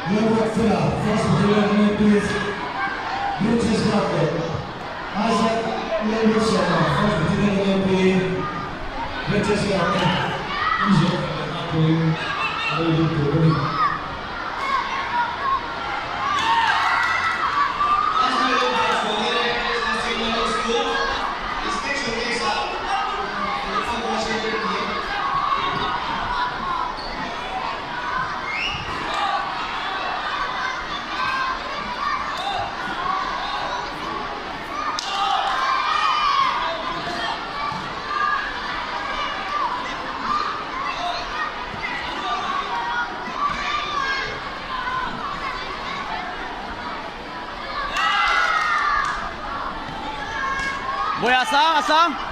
Lalruatfela, First Battalion MPs, British Guard leh Isaac Lalruatsawma, First Battalion MP, British Guard te an zawh fel leh nghal turin a lo lut tur a ni. Bawiah a sang a sang.